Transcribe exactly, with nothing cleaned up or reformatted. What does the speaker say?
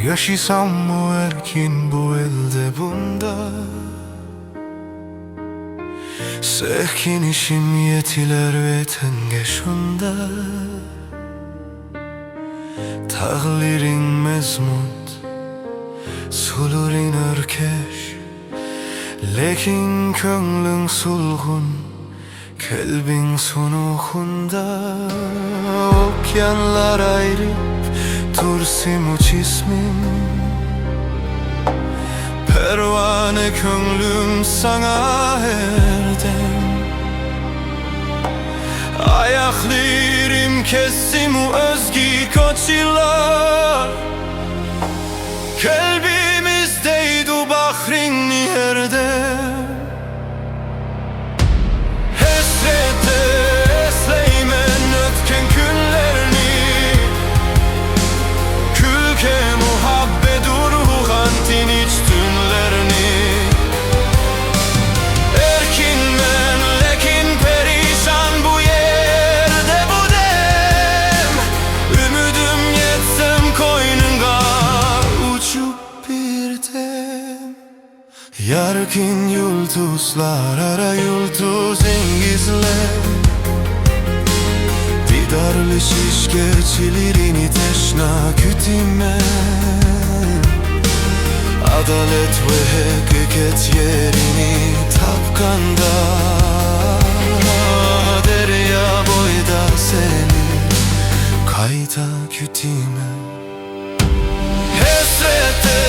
ياشىساممۇ ئەركىن بۇ ئەلدە بۇنداق، سەكىنىشىم يېتىلەر ۋەتەنگە شۇنداق. تاغلىرىڭ مەزمۇت، سۇلىرىڭ ئۆركەش، لېكىن كۆڭلۈڭ سولغۇن، كەلبىڭ سۇنۇقۇندا. ئوكيانلار ئايرىپ تۇرسىمۇ جىسمىم، پەرۋانە كۆڭلۈم ساڭا ھەردەم. ئاياقلىرىم كەسسىمۇ ئۆزگە كوچىلار، كەلبىم ئىزدەيدۇ باغرىڭنى ھەردەم. ھەسرەتتە ئەسلەيمەن ئۆتكەن كۈنلەرنى، كۈلكە، مۇھەببەت ئۇرغۇغان تىنچ تۈنلەرنى. ئەركىنمەن، لېكىن پەرىشان بۇ يەردە بۇ دەم. ئۈمىدىم يەتسەم قوينۇڭغا ئۇچۇپ بىردەم. يارقىن يۇلتۇزلار ئارا يۇلتۇزىڭ ئىزلەپ، دىدارلىشىش كېچىلىرىنى تەشنا كۈتىمەن. ئادالەت ۋە ھەقىقەت يېرىنى تاپقاندا، دەريا بويىدا سېنى قايتا كۈتىمەن. ھەسرەتتە